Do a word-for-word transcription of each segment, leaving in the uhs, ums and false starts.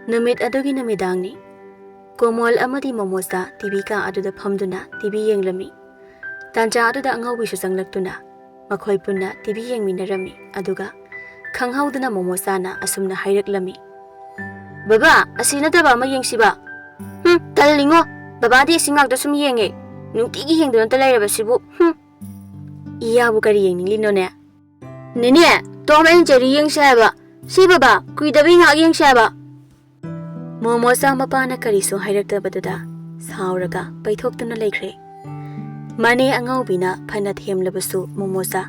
ꯅꯨꯃꯤꯠ ꯑꯗꯨꯒꯤ ꯅꯨꯃꯤꯗꯥꯡꯅꯤ꯫ ꯀꯣꯃꯣꯜ ꯑꯃꯗꯤ ꯃꯣꯃꯣꯆꯥ ꯇꯤꯚꯤ ꯀꯥ ꯑꯗꯨꯗ ꯐꯝꯗꯨꯅ ꯇꯤꯚꯤ ꯌꯦꯡꯂꯝꯃꯤ꯫ ꯇꯥꯟꯖꯥ ꯑꯗꯨꯗ ꯑꯉꯧꯕꯤꯁꯨ ꯆꯪꯂꯛꯇꯨꯅ ꯃꯈꯣꯏ ꯄꯨꯟꯅ ꯇꯤꯚꯤ ꯌꯦꯡꯃꯤꯟꯅꯔꯝꯃꯤ꯫ ꯑꯗꯨꯒ ꯈꯪꯍꯧꯗꯅ ꯃꯣꯃꯣꯆꯥꯅ ꯑꯁꯨꯝꯅ ꯍꯥꯏꯔꯛꯂꯝꯃꯤ, "ꯕꯕꯥ, ꯑꯁꯤ ꯅꯠꯇꯕ ꯑꯃ ꯌꯦꯡꯁꯤꯕ?" "ꯍꯨꯝ, ꯇꯜꯂꯤꯉꯣ꯫ ꯕꯕꯥꯗꯤ ꯑꯁꯤ ꯉꯥꯛꯇ ꯁꯨꯝ ꯌꯦꯡꯉꯦ꯫ ꯅꯨꯡꯇꯤꯒꯤ ꯌꯦꯡꯗꯨꯅꯇ ꯂꯩꯔꯕꯁꯤꯕꯨ꯫ ꯍꯨꯝ꯫ ꯏꯌꯥꯕꯨ ꯀꯔꯤ ꯌꯦꯡꯅꯤꯡꯂꯤꯅꯣꯅꯦ?" "ꯅꯦꯅꯦ, ꯇꯣꯝ ꯑꯦꯟ ꯖꯦꯔꯤ ꯌꯦꯡꯁꯦ ꯍꯥꯏꯕ꯫ ꯁꯤ ꯕꯕꯥ, ꯀꯨꯏꯗꯕꯤ ꯉꯥꯏꯍꯥꯛ ꯌꯦꯡꯁꯦ ꯍꯥꯏꯕ꯫" ꯃꯣꯃꯣꯆꯥ ꯃꯄꯥꯅ ꯀꯔꯤꯁꯨ ꯍꯥꯏꯔꯛꯇꯕꯗꯨꯗ ꯁꯥꯎꯔꯒ ꯄꯩꯊꯣꯛꯇꯨꯅ ꯂꯩꯈ꯭ꯔꯦ꯫ ꯃꯅꯦ ꯑꯉꯧꯕꯤꯅ ꯐꯅ ꯊꯦꯝꯂꯕꯁꯨ ꯃꯣꯃꯣꯆꯥ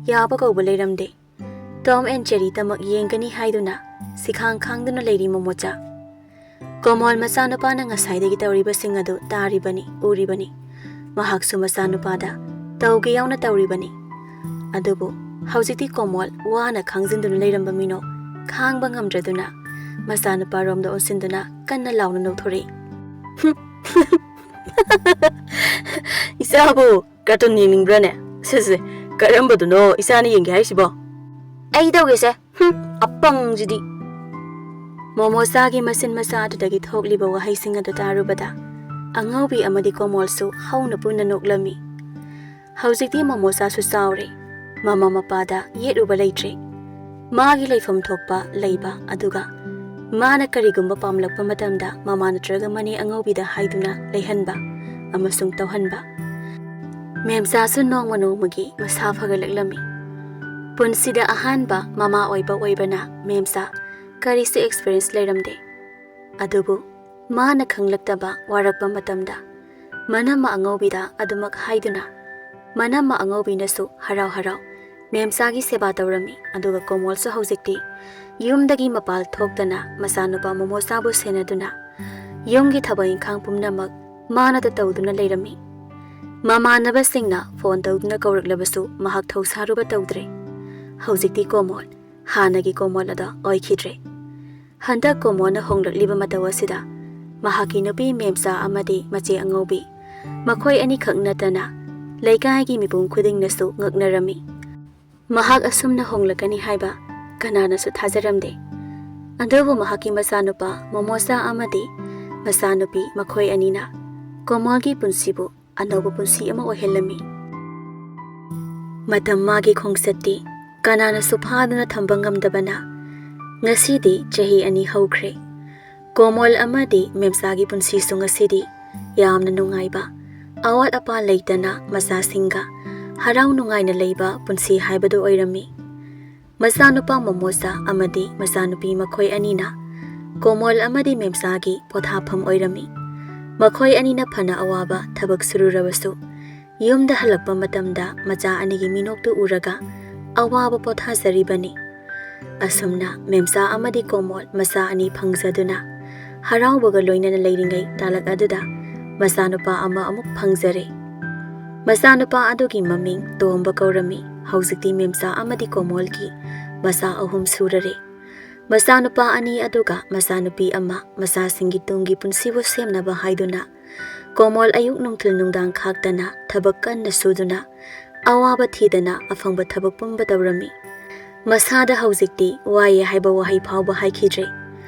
ꯌꯥꯕ ꯀꯧꯕ ꯂꯩꯔꯝꯗꯦ꯫ ꯇꯣꯝ ꯑꯦꯟ ꯖꯦꯔꯤꯗꯃꯛ ꯌꯦꯡꯒꯅꯤ ꯍꯥꯏꯗꯨꯅ ꯁꯤꯈꯥꯡ ꯈꯥꯡꯗꯨꯅ ꯂꯩꯔꯤ ꯃꯣꯃꯣꯆꯥ꯫ ꯀꯣꯃꯣꯜ ꯃꯆꯥꯅꯨꯄꯥꯅ ꯉꯁꯥꯏꯗꯒꯤ ꯇꯧꯔꯤꯕꯁꯤꯡ ꯑꯗꯨ ꯇꯥꯔꯤꯕꯅꯤ, ꯎꯔꯤꯕꯅꯤ꯫ ꯃꯍꯥꯛꯁꯨ ꯃꯆꯥꯅꯨꯄꯥꯗ ꯇꯧꯒꯦ ꯌꯥꯎꯅ ꯇꯧꯔꯤꯕꯅꯤ꯫ ꯑꯗꯨꯕꯨ ꯍꯧꯖꯤꯛꯇꯤ ꯀꯣꯃꯣꯜ ꯋꯥꯅ ꯈꯥꯡꯖꯤꯟꯗꯨꯅ ꯂꯩꯔꯝꯕ ꯃꯤꯅꯣ ꯈꯥꯡꯕ ꯉꯝꯗ꯭ꯔꯗꯨꯅ ꯃꯆꯥꯅꯨꯄꯥꯔꯣꯝꯗ ꯑꯣꯟꯁꯤꯟꯗꯨꯅ ꯀꯟꯅ ꯂꯥꯎꯅ ꯅꯣꯛꯊꯣꯔꯛꯏ꯫ "ꯏꯆꯥꯕꯨ ꯀꯥꯔꯇꯨꯟ ꯌꯦꯡꯅꯤꯡꯕ꯭ꯔꯥꯅꯦ? ꯁꯦ, ꯁꯦ, ꯀꯔꯝꯕꯗꯨꯅꯣ ꯏꯆꯥꯅ ꯌꯦꯡꯒꯦ ꯍꯥꯏꯁꯤꯕꯣ?" "ꯑꯩ ꯇꯧꯒꯦꯁꯦ꯫ ꯍꯨꯝ, ꯑꯄꯪꯁꯤꯗꯤ!" ꯃꯣꯃꯣꯆꯥꯒꯤ ꯃꯆꯤꯟ ꯃꯆꯥ ꯑꯗꯨꯗꯒꯤ ꯊꯣꯛꯂꯤꯕ ꯋꯥꯍꯩꯁꯤꯡ ꯑꯗꯨ ꯇꯥꯔꯨꯕꯗ ꯑꯉꯧꯕꯤ ꯑꯃꯗꯤ ꯀꯣꯃꯣꯜꯁꯨ ꯍꯧꯅ ꯄꯨꯟꯅ ꯅꯣꯛꯂꯝꯃꯤ꯫ ꯍꯧꯖꯤꯛꯇꯤ ꯃꯣꯃꯣꯆꯥꯁꯨ ꯆꯥꯎꯔꯦ꯫ ꯃꯃꯥ ꯃꯄꯥꯗ ꯌꯦꯠꯂꯨꯕ ꯂꯩꯇ꯭ꯔꯦ꯫ ꯃꯥꯒꯤ ꯂꯩꯐꯝ ꯊꯣꯛꯄ ꯂꯩꯕ, ꯑꯗꯨꯒ ꯃꯥꯅ ꯀꯔꯤꯒꯨꯝꯕ ꯄꯥꯝꯂꯛꯄ ꯃꯇꯝꯗ ꯃꯃꯥ ꯅꯠꯇ꯭ꯔꯒ ꯃꯅꯦ ꯑꯉꯧꯕꯤꯗ ꯍꯥꯏꯗꯨꯅ ꯂꯩꯍꯟꯕ ꯑꯃꯁꯨꯡ ꯇꯧꯍꯟꯕ꯫ ꯃꯦꯝꯆꯥꯁꯨ ꯅꯣꯡꯃ ꯅꯣꯡꯃꯒꯤ ꯃꯁꯥ ꯐꯒꯠꯂꯛꯂꯝꯃꯤ꯫ ꯄꯨꯟꯁꯤꯗ ꯑꯍꯥꯟꯕ ꯃꯃꯥ ꯑꯣꯏꯕ ꯑꯣꯏꯕꯅ ꯃꯦꯝꯆꯥ ꯀꯔꯤꯁꯨ experience ꯂꯩꯔꯝꯗꯦ꯫ ꯑꯗꯨꯕꯨ ꯃꯥꯅ ꯈꯪꯂꯛꯇꯕ ꯋꯥꯔꯛꯄ ꯃꯇꯝꯗ ꯃꯅꯝꯃ ꯑꯉꯧꯕꯤꯗ ꯑꯗꯨꯃꯛ ꯍꯥꯏꯗꯨꯅ ꯃꯅꯝꯃ ꯑꯉꯧꯕꯤꯅꯁꯨ ꯍꯔꯥꯎ ꯍꯔꯥꯎ ꯃꯦꯝꯆꯥꯒꯤ ꯁꯦꯕꯥ ꯇꯧꯔꯝꯃꯤ꯫ ꯑꯗꯨꯒ ꯀꯣꯃꯣꯜꯁꯨ ꯍꯧꯖꯤꯛꯇꯤ ꯌꯨꯝꯗꯒꯤ ꯃꯄꯥꯜ ꯊꯣꯛꯇꯅ ꯃꯆꯥꯅꯨꯄꯥ ꯃꯣꯃꯣꯆꯥꯕꯨ ꯁꯦꯟꯅꯗꯨꯅ ꯌꯨꯝꯒꯤ ꯊꯕꯛ ꯏꯪꯈꯥꯡ ꯄꯨꯝꯅꯃꯛ ꯃꯥꯅꯗ ꯇꯧꯗꯨꯅ ꯂꯩꯔꯝꯃꯤ꯫ ꯃꯃꯥꯟꯅꯕꯁꯤꯡꯅ ꯐꯣꯟ ꯇꯧꯗꯨꯅ ꯀꯧꯔꯛꯂꯕꯁꯨ ꯃꯍꯥꯛ ꯊꯧꯁꯥꯔꯨꯕ ꯇꯧꯗ꯭ꯔꯦ꯫ ꯍꯧꯖꯤꯛꯇꯤ ꯀꯣꯃꯣꯜ ꯍꯥꯟꯅꯒꯤ ꯀꯣꯃꯣꯜ ꯑꯗꯣ ꯑꯣꯏꯈꯤꯗ꯭ꯔꯦ꯫ ꯍꯟꯗꯛ ꯀꯣꯃꯣꯜꯅ ꯍꯣꯡꯂꯛꯂꯤꯕ ꯃꯇꯧ ꯑꯁꯤꯗ ꯃꯍꯥꯛꯀꯤ ꯅꯨꯄꯤ ꯃꯦꯝꯆꯥ ꯑꯃꯗꯤ ꯃꯆꯦ ꯑꯉꯧꯕꯤ, ꯃꯈꯣꯏ ꯑꯅꯤꯈꯛ ꯅꯠꯇꯅ ꯂꯩꯀꯥꯏꯒꯤ ꯃꯤꯄꯨꯝ ꯈꯨꯗꯤꯡꯅꯁꯨ ꯉꯛꯅꯔꯝꯃꯤ꯫ ꯃꯍꯥꯛ ꯑꯁꯨꯝꯅ ꯍꯣꯡꯂꯛꯀꯅꯤ ꯍꯥꯏꯕ ꯀꯅꯥꯅꯁꯨ ꯊꯥꯖꯔꯝꯗꯦ꯫ ꯑꯗꯨꯕꯨ ꯃꯍꯥꯛꯀꯤ ꯃꯆꯥꯅꯨꯄꯥ ꯃꯣꯃꯣꯆꯥ ꯑꯃꯗꯤ ꯃꯆꯥꯅꯨꯄꯤ ꯃꯈꯣꯏ ꯑꯅꯤꯅ ꯀꯣꯃꯜꯒꯤ ꯄꯨꯟꯁꯤꯕꯨ ꯑꯅꯧꯕ ꯄꯨꯟꯁꯤ ꯑꯃ ꯑꯣꯏꯍꯜꯂꯝꯃꯤ꯫ ꯃꯇꯝ ꯃꯥꯒꯤ ꯈꯣꯡꯆꯠꯇꯤ ꯀꯅꯥꯅꯁꯨ ꯐꯥꯗꯨꯅ ꯊꯝꯕ ꯉꯝꯗꯕꯅ ꯉꯁꯤꯗꯤ ꯆꯍꯤ ꯑꯅꯤ ꯍꯧꯈ꯭ꯔꯦ꯫ ꯀꯣꯃꯣꯜ ꯑꯃꯗꯤ ꯃꯦꯝꯆꯥꯒꯤ ꯄꯨꯟꯁꯤꯁꯨ ꯉꯁꯤꯗꯤ ꯌꯥꯝꯅ ꯅꯨꯡꯉꯥꯏꯕ, ꯑꯋꯥꯠ ꯑꯄꯥ ꯂꯩꯇꯅ ꯃꯆꯥꯁꯤꯡꯒ ꯍꯔꯥꯎ ꯅꯨꯡꯉꯥꯏꯅ ꯂꯩꯕ ꯄꯨꯟꯁꯤ ꯍꯥꯏꯕꯗꯨ ꯑꯣꯏꯔꯝꯃꯤ꯫ ꯃꯆꯥꯅꯨꯄꯥ ꯃꯣꯃꯣꯆꯥ ꯑꯃꯗꯤ ꯃꯆꯥꯅꯨꯄꯤ ꯃꯈꯣꯏ ꯑꯅꯤꯅ ꯀꯣꯃꯣꯜ ꯑꯃꯗꯤ ꯃꯦꯝꯆꯥꯒꯤ ꯄꯣꯊꯥꯐꯝ ꯑꯣꯏꯔꯝꯃꯤ꯫ ꯃꯈꯣꯏ ꯑꯅꯤꯅ ꯐꯅ ꯑꯋꯥꯕ ꯊꯕꯛ ꯁꯨꯔꯨꯔꯕꯁꯨ, ꯌꯨꯝꯗ ꯍꯜꯂꯛꯄ ꯃꯇꯝꯗ ꯃꯆꯥ ꯑꯅꯤꯒꯤ ꯃꯤꯅꯣꯛꯇꯨ ꯎꯔꯒ ꯑꯋꯥꯕ ꯄꯣꯊꯥꯖꯔꯤꯕꯅꯤ꯫ ꯑꯁꯨꯝꯅ ꯃꯦꯝꯆꯥ ꯑꯃꯗꯤ ꯀꯣꯃꯣꯜ ꯃꯆꯥ ꯑꯅꯤ ꯐꯪꯖꯗꯨꯅ ꯍꯔꯥꯎꯕꯒ ꯂꯣꯏꯅꯅ ꯂꯩꯔꯤꯉꯩ ꯇꯥꯂꯛ ꯑꯗꯨꯗ ꯃꯆꯥꯅꯨꯄꯥ ꯑꯃ ꯑꯃꯨꯛ ꯐꯪꯖꯔꯦ꯫ ꯃꯆꯥꯅꯨꯄꯥ ꯑꯗꯨꯒꯤ ꯃꯃꯤꯡ ꯇꯣꯝꯕ ꯀꯧꯔꯝꯃꯤ꯫ ꯍꯧꯖꯤꯛꯇꯤ ꯃꯦꯝꯆꯥ ꯑꯃꯗꯤ ꯀꯣꯃꯣꯜꯒꯤ ꯃꯆꯥ ꯑꯍꯨꯝ ꯁꯨꯔꯔꯦ꯫ ꯃꯆꯥꯅꯨꯄꯥ ꯑꯅꯤ ꯑꯗꯨꯒ ꯃꯆꯥꯅꯨꯄꯤ ꯑꯃ ꯃꯆꯥꯁꯤꯡꯒꯤ ꯇꯨꯡꯒꯤ ꯄꯨꯟꯁꯤꯕꯨ ꯁꯦꯝꯅꯕ ꯍꯥꯏꯗꯨꯅ ꯀꯣꯃꯣꯜ ꯑꯌꯨꯛ ꯅꯨꯡꯊꯤꯜ ꯅꯨꯡꯗꯥꯡ ꯈꯥꯛꯇꯅ ꯊꯕꯛ ꯀꯟꯅ ꯁꯨꯗꯨꯅ ꯑꯋꯥꯕ ꯊꯤꯗꯅ ꯑꯐꯪꯕ ꯊꯕꯛ ꯄꯨꯝꯕ ꯇꯧꯔꯝꯃꯤ꯫ ꯃꯁꯥꯗ ꯍꯧꯖꯤꯛꯇꯤ ꯋꯥꯏꯌꯦ ꯍꯥꯏꯕ ꯋꯥꯍꯩ ꯐꯥꯎꯕ ꯍꯥꯏꯈꯤꯗ꯭ꯔꯦ꯫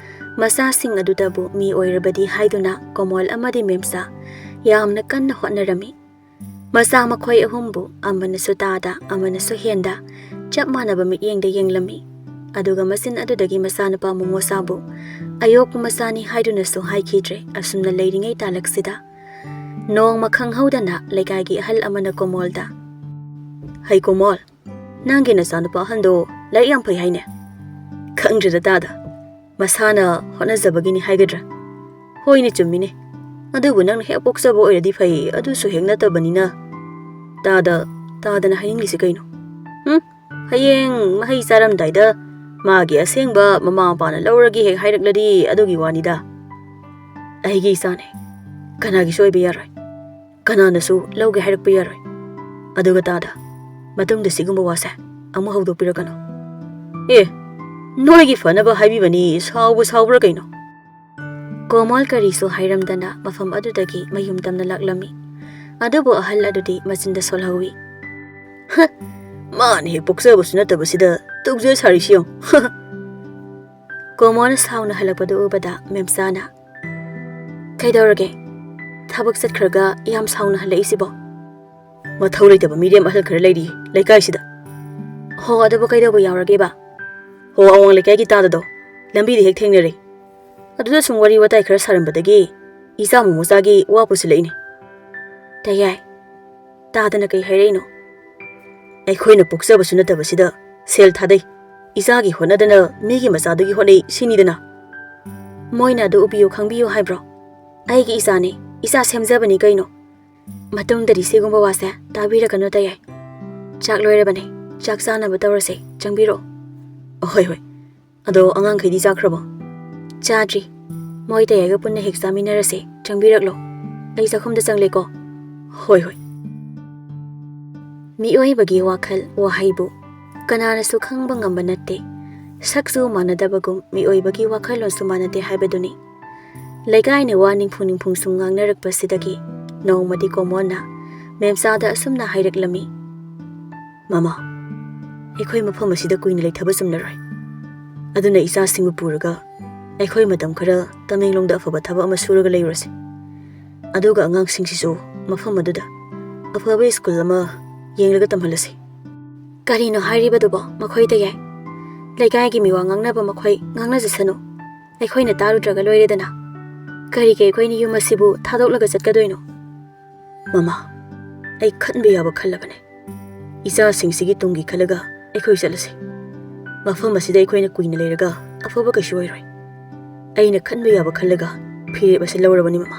ꯃꯆꯥꯁꯤꯡ ꯑꯗꯨꯗꯕꯨ ꯃꯤ ꯑꯣꯏꯔꯕꯗꯤ ꯍꯥꯏꯗꯨꯅ ꯀꯣꯃꯣꯜ ꯑꯃꯗꯤ ꯃꯦꯝꯆꯥ ꯌꯥꯝꯅ ꯀꯟꯅ ꯍꯣꯠꯅꯔꯝꯃꯤ꯫ ꯃꯆꯥ ꯃꯈꯣꯏ ꯑꯍꯨꯝꯕꯨ ꯑꯃꯅꯁꯨ ꯇꯥꯗ, ꯑꯃꯅꯁꯨ ꯍꯦꯟꯗ ꯆꯞ ꯃꯥꯟꯅꯕ ꯃꯤꯠꯌꯦꯡꯗ ꯌꯦꯡꯂꯝꯃꯤ꯫ ꯑꯗꯨꯒ ꯃꯆꯤꯟ ꯑꯗꯨꯗꯒꯤ ꯃꯆꯥꯅꯨꯄꯥ ꯃꯣꯃꯣꯆꯥꯕꯨ ꯑꯌꯣꯛꯄ ꯃꯆꯥꯅꯤ ꯍꯥꯏꯗꯨꯅꯁꯨ ꯍꯥꯏꯈꯤꯗ꯭ꯔꯦ꯫ ꯑꯁꯨꯝꯅ ꯂꯩꯔꯤꯉꯩ ꯇꯥꯂꯛꯁꯤꯗ ꯅꯣꯡꯃ ꯈꯪꯍꯧꯗꯅ ꯂꯩꯀꯥꯏꯒꯤ ꯑꯍꯜ ꯑꯃꯅ ꯀꯣꯃꯣꯜꯗ, "ꯍꯩ ꯀꯣꯃꯣꯜ, ꯅꯪꯒꯤ ꯅꯆꯥꯅꯨꯄꯥ ꯑꯍꯟꯗꯣ ꯂꯥꯏꯔꯤꯛ ꯌꯥꯝ ꯐꯩ ꯍꯥꯏꯅꯦ?" "ꯈꯪꯗ꯭ꯔꯦꯗ ꯇꯥꯗ, ꯃꯁꯥꯅ ꯍꯣꯠꯅꯖꯕꯒꯤꯅꯤ ꯍꯥꯏꯒꯗ꯭ꯔꯥ?" "ꯍꯣꯏꯅꯦ, ꯆꯨꯝꯃꯤꯅꯦ, ꯑꯗꯨꯕꯨ ꯅꯪꯅ ꯍꯦꯛ ꯄꯣꯛꯆꯕ ꯑꯣꯏꯔꯗꯤ ꯐꯩ, ꯑꯗꯨꯁꯨ ꯍꯦꯛ ꯅꯠꯇꯕꯅꯤꯅ꯫ ꯇꯥꯗ, ꯇꯥꯗꯅ ꯍꯥꯏꯅꯤꯡꯂꯤꯁꯤ ꯀꯩꯅꯣ? ꯍꯨꯝ? ꯍꯌꯦꯡ ꯃꯍꯩ ꯆꯥꯔꯝꯗꯥꯏꯗ ꯃꯥꯒꯤ ꯑꯁꯦꯡꯕ ꯃꯃꯥ ꯃꯄꯥꯅ ꯂꯧꯔꯒꯦ ꯍꯦꯛ ꯍꯥꯏꯔꯛꯂꯗꯤ ꯑꯗꯨꯒꯤ ꯋꯥꯅꯤꯗ꯫ ꯑꯩꯒꯤ ꯏꯆꯥꯅꯦ, ꯀꯅꯥꯒꯤꯁꯨ ꯑꯣꯏꯕ ꯌꯥꯔꯣꯏ, ꯀꯅꯥꯅꯁꯨ ꯂꯧꯒꯦ ꯍꯥꯏꯔꯛꯄ ꯌꯥꯔꯣꯏ꯫ ꯑꯗꯨꯒ ꯇꯥꯗ, ꯃꯇꯨꯡꯗ ꯁꯤꯒꯨꯝꯕ ꯋꯥꯁꯦ ꯑꯃꯨꯛ ꯍꯧꯗꯣꯛꯄꯤꯔꯛꯀꯅꯨ꯫ ꯑꯦ, ꯅꯣꯏꯒꯤ ꯐꯅꯕ ꯍꯥꯏꯕꯤꯕꯅꯤ, ꯁꯥꯎꯕ ꯁꯥꯎꯕ꯭ꯔꯥ ꯀꯩꯅꯣ?" ꯀꯣꯃꯣꯜ ꯀꯔꯤꯁꯨ ꯍꯥꯏꯔꯝꯗꯅ ꯃꯐꯝ ꯑꯗꯨꯗꯒꯤ ꯃꯌꯨꯝ ꯇꯝꯅ ꯂꯥꯛꯂꯝꯃꯤ꯫ ꯑꯗꯨꯕꯨ ꯑꯍꯜ ꯑꯗꯨꯗꯤ ꯃꯆꯤꯟꯗ ꯁꯣꯜꯍꯧꯏ꯫ "ꯍ, ꯃꯥꯅ ꯍꯦꯛ ꯄꯣꯛꯆꯕꯁꯨ ꯅꯠꯇꯕꯁꯤꯗ ꯇꯧꯖ ꯁꯥꯔꯤꯁꯤ ꯌꯦꯡꯉꯨ꯫ ꯍ, ꯍ, ꯍ꯫ ꯀꯣꯃꯣꯅ ꯁꯥꯎꯅ ꯍꯜꯂꯛꯄꯗꯨ ꯎꯕꯗ ꯃꯦꯝꯆꯥꯅ, "ꯀꯩꯗꯧꯔꯒꯦ? ꯊꯕꯛ ꯆꯠꯈ꯭ꯔꯒ ꯌꯥꯝ ꯁꯥꯎꯅ ꯍꯜꯂꯛꯏꯁꯤꯕꯣ?" "ꯃꯊꯧ ꯂꯩꯇꯕ ꯃꯤꯔꯦꯝ ꯑꯍꯜ ꯈꯔ ꯂꯩꯔꯤ ꯂꯩꯀꯥꯏꯁꯤꯗ꯫" "ꯍꯣ, ꯑꯗꯨꯕꯨ ꯀꯩꯗꯧꯕ ꯌꯥꯎꯔꯒꯦꯕ?" "ꯍꯣ, ꯑꯋꯥꯡ ꯂꯩꯀꯥꯏꯒꯤ ꯇꯥꯗꯗꯣ ꯂꯝꯕꯤꯗ ꯍꯦꯛ ꯊꯦꯡꯅꯔꯦ꯫ ꯑꯗꯨꯗ ꯁꯨꯝ ꯋꯥꯔꯤ ꯋꯥꯇꯥꯏ ꯈꯔ ꯁꯥꯔꯝꯕꯗꯒꯤ ꯏꯆꯥ ꯃꯣꯃꯣꯆꯥꯒꯤ ꯋꯥ ꯄꯨꯁꯤꯜꯂꯛꯏꯅꯦ꯫" "ꯇꯌꯥꯏ, ꯇꯥꯗꯅ ꯀꯩ ꯍꯥꯏꯔꯛꯏꯅꯣ?" "ꯑꯩꯈꯣꯏꯅ ꯄꯣꯛꯆꯕꯁꯨ ꯅꯠꯇꯕꯁꯤꯗ ꯁꯦꯜ ꯊꯥꯗꯩ, ꯏꯆꯥꯒꯤ ꯍꯣꯠꯅꯗꯅ ꯃꯤꯒꯤ ꯃꯆꯥꯗꯨꯒꯤ ꯍꯣꯠꯅꯩ ꯁꯤꯅꯤꯗꯅ꯫" "ꯃꯣꯏꯅ ꯑꯗꯨ ꯎꯕꯤꯌꯨ ꯈꯪꯕꯤꯌꯨ ꯍꯥꯏꯕ꯭ꯔꯣ? ꯑꯩꯒꯤ ꯏꯆꯥꯅꯤ, ꯏꯆꯥ ꯁꯦꯝꯖꯕꯅꯤ ꯀꯩꯅꯣ꯫ ꯃꯇꯨꯡꯗꯗꯤ ꯁꯤꯒꯨꯝꯕ ꯋꯥꯁꯦ ꯇꯥꯕꯤꯔꯛꯀꯅꯨ ꯇꯌꯥꯏ꯫ ꯆꯥꯛ ꯂꯣꯏꯔꯕꯅꯦ, ꯆꯥꯛ ꯆꯥꯅꯕ ꯇꯧꯔꯁꯦ, ꯆꯪꯕꯤꯔꯛꯑꯣ꯫" "ꯍꯣꯏ, ꯍꯣꯏ꯫ ꯑꯗꯣ ꯑꯉꯥꯡꯈꯩꯗꯤ ꯆꯥꯈ꯭ꯔꯕꯣ?" "ꯆꯥꯗ꯭ꯔꯤ꯫ ꯃꯣꯏ ꯇꯌꯥꯏꯒ ꯄꯨꯟꯅ ꯍꯦꯛ ꯆꯥꯃꯤꯟꯅꯔꯁꯦ, ꯆꯪꯕꯤꯔꯛꯂꯣ꯫ ꯑꯩ ꯆꯥꯛꯈꯨꯝꯗ ꯆꯪꯂꯦꯀꯣ꯫" "ꯍꯣꯏ, ꯍꯣꯏ꯫" ꯃꯤꯑꯣꯏꯕꯒꯤ ꯋꯥꯈꯜ ꯋꯥꯍꯩꯕꯨ ꯀꯅꯥꯅꯁꯨ ꯈꯪꯕ ꯉꯝꯕ ꯅꯠꯇꯦ꯫ ꯁꯛꯁꯨ ꯃꯥꯟꯅꯗꯕꯒꯨꯝ ꯃꯤꯑꯣꯏꯕꯒꯤ ꯋꯥꯈꯜꯂꯣꯟꯁꯨ ꯃꯥꯟꯅꯗꯦ ꯍꯥꯏꯕꯗꯨꯅꯤ꯫ ꯂꯩꯀꯥꯏꯅ ꯋꯥ ꯅꯤꯡꯐꯨ ꯅꯤꯡꯐꯨ ꯁꯨꯝ ꯉꯥꯡꯅꯔꯛꯄꯁꯤꯗꯒꯤ ꯅꯣꯡꯃꯗꯤ ꯀꯣꯃꯣꯟꯅ ꯃꯦꯝꯆꯥꯗ ꯑꯁꯨꯝꯅ ꯍꯥꯏꯔꯛꯂꯝꯃꯤ, "ꯃꯃꯥ, ꯑꯩꯈꯣꯏ ꯃꯐꯝ ꯑꯁꯤꯗ ꯀꯨꯏꯅ ꯂꯩꯊꯕ ꯆꯨꯝꯂꯔꯣꯏ꯫ ꯑꯗꯨꯅ ꯏꯆꯥꯁꯤꯡꯕꯨ ꯄꯨꯔꯒ ꯑꯩꯈꯣꯏ ꯃꯇꯝ ꯈꯔ ꯇꯃꯦꯡꯂꯣꯡꯗ ꯑꯐꯕ ꯊꯕꯛ ꯑꯃ ꯁꯨꯔꯒ ꯂꯩꯔꯨꯔꯁꯤ꯫ ꯑꯗꯨꯒ ꯑꯉꯥꯡꯁꯤꯡꯁꯤꯁꯨ ꯃꯐꯝ ꯑꯗꯨꯗ ꯑꯐꯕ ꯁ꯭ꯀꯨꯜ ꯑꯃ ꯌꯦꯡꯂꯒ ꯇꯝꯍꯜꯂꯁꯤ꯫" "ꯀꯔꯤꯅꯣ ꯍꯥꯏꯔꯤꯕꯗꯨꯕꯣ ꯃꯈꯣꯏ ꯇꯌꯥꯏ? ꯂꯩꯀꯥꯏꯒꯤ ꯃꯤꯋꯥ ꯉꯥꯡꯅꯕ ꯃꯈꯣꯏ ꯉꯥꯡꯅꯖꯁꯅꯨ꯫ ꯑꯩꯈꯣꯏꯅ ꯇꯥꯔꯨꯗ꯭ꯔꯒ ꯂꯣꯏꯔꯦꯗꯅ꯫ ꯀꯔꯤꯒꯤ ꯑꯩꯈꯣꯏꯅ ꯌꯨꯝ ꯑꯁꯤꯕꯨ ꯊꯥꯗꯣꯛꯂꯒ ꯆꯠꯀꯗꯣꯏꯅꯣ?" "ꯃꯃꯥ, ꯑꯩ ꯈꯟꯕ ꯌꯥꯕ ꯈꯜꯂꯕꯅꯦ꯫ ꯏꯆꯥꯁꯤꯡꯁꯤꯒꯤ ꯇꯨꯡꯒꯤ ꯈꯜꯂꯒ ꯑꯩꯈꯣꯏ ꯆꯠꯂꯁꯤ꯫ ꯃꯐꯝ ꯑꯁꯤꯗ ꯑꯩꯈꯣꯏꯅ ꯀꯨꯏꯅ ꯂꯩꯔꯒ ꯑꯐꯕ ꯀꯩꯁꯨ ꯑꯣꯏꯔꯣꯏ꯫ ꯑꯩꯅ ꯈꯟꯕ ꯌꯥꯕ ꯈꯜꯂꯒ ꯐꯤꯔꯦꯞ ꯑꯁꯤ ꯂꯧꯔꯕꯅꯤ, ꯃꯃꯥ꯫"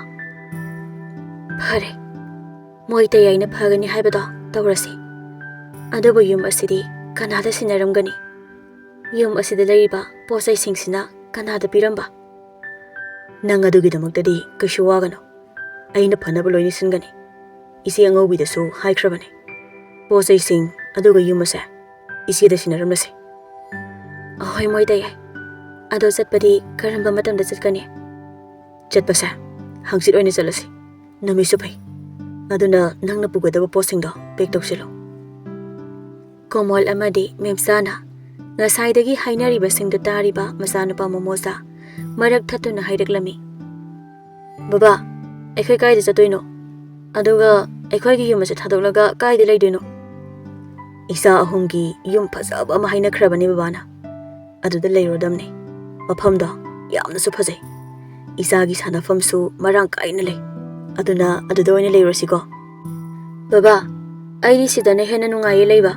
"ꯐꯔꯦ, ꯃꯣꯏ ꯇꯌꯥꯏꯅ ꯐꯒꯅꯤ ꯍꯥꯏꯕꯗꯣ ꯇꯧꯔꯁꯤ꯫ ꯑꯗꯨꯕꯨ ꯌꯨꯝ ꯑꯁꯤꯗꯤ ꯀꯅꯥꯗ ꯁꯤꯟꯅꯔꯝꯒꯅꯤ? ꯌꯨꯝ ꯑꯁꯤꯗ ꯂꯩꯔꯤꯕ ꯄꯣꯠ ꯆꯩꯁꯤꯡꯁꯤꯅ ꯀꯅꯥꯗ ꯄꯤꯔꯝꯕ?" "ꯅꯪ ꯑꯗꯨꯒꯤꯗꯃꯛꯇꯗꯤ ꯀꯩꯁꯨ ꯋꯥꯒꯅꯨ꯫ ꯑꯩꯅ ꯐꯅꯕ ꯂꯣꯏꯅ ꯁꯤꯟꯒꯅꯤ꯫ ꯏꯆꯦ ꯑꯉꯧꯕꯤꯗꯁꯨ ꯍꯥꯏꯈ꯭ꯔꯕꯅꯤ꯫ ꯄꯣꯠ ꯆꯩꯁꯤꯡ ꯑꯗꯨꯒ ꯌꯨꯝ ꯑꯁꯦ ꯏꯆꯦꯗ ꯁꯤꯟꯅꯔꯝꯂꯁꯤ꯫" "ꯑꯍꯣꯏ, ꯃꯣꯏ ꯇꯌꯥꯏ꯫ ꯑꯗꯣ ꯆꯠꯄꯗꯤ ꯀꯔꯝꯕ ꯃꯇꯝꯗ ꯆꯠꯀꯅꯤ?" "ꯆꯠꯄꯁꯦ ꯍꯪꯆꯤꯠ ꯑꯣꯏꯅ ꯆꯠꯂꯁꯤ꯫ ꯅꯨꯃꯤꯠꯁꯨ ꯐꯩ꯫ ꯑꯗꯨꯅ ꯅꯪꯅ ꯄꯨꯒꯗꯕ ꯄꯣꯠꯁꯤꯡꯗꯣ ꯄꯦꯛ ꯇꯧꯁꯤꯜꯂꯨ꯫" ꯀꯣꯃꯣꯜ ꯑꯃꯗꯤ ꯃꯦꯝꯆꯥꯅ ꯉꯁꯥꯏꯗꯒꯤ ꯍꯥꯏꯅꯔꯤꯕꯁꯤꯡꯗꯨ ꯇꯥꯔꯤꯕ ꯃꯆꯥꯅꯨꯄꯥ ꯃꯣꯃꯣꯆꯥ ꯃꯔꯛ ꯊꯠꯇꯨꯅ ꯍꯥꯏꯔꯛꯂꯝꯃꯤ, "ꯕꯕꯥ, ꯑꯩꯈꯣꯏ ꯀꯥꯏꯗ ꯆꯠꯇꯣꯏꯅꯣ? ꯑꯗꯨꯒ ꯑꯩꯈꯣꯏꯒꯤ ꯌꯨꯝ ꯑꯁꯤ ꯊꯥꯗꯣꯛꯂꯒ ꯀꯥꯏꯗ ꯂꯩꯗꯣꯏꯅꯣ?" "ꯏꯆꯥ ꯑꯍꯨꯝꯒꯤ ꯌꯨꯝ ꯐꯖꯕ ꯑꯃ ꯍꯥꯏꯅꯈ꯭ꯔꯕꯅꯦ ꯕꯕꯥꯅ꯫ ꯑꯗꯨꯗ ꯂꯩꯔꯨꯗꯝꯅꯦ꯫ ꯃꯐꯝꯗꯣ ꯌꯥꯝꯅꯁꯨ ꯐꯖꯩ꯫ ꯏꯆꯥꯒꯤ ꯁꯥꯟꯅꯐꯝꯁꯨ ꯃꯔꯥꯡ ꯀꯥꯏꯅ ꯂꯩ꯫ ꯑꯗꯨꯅ ꯑꯗꯨꯗ ꯑꯣꯏꯅ ꯂꯩꯔꯨꯔꯁꯤꯀꯣ?" "ꯕꯕꯥ, ꯑꯩꯗꯤ ꯁꯤꯗꯅ ꯍꯦꯟꯅ ꯅꯨꯡꯉꯥꯏꯌꯦ ꯂꯩꯕ꯫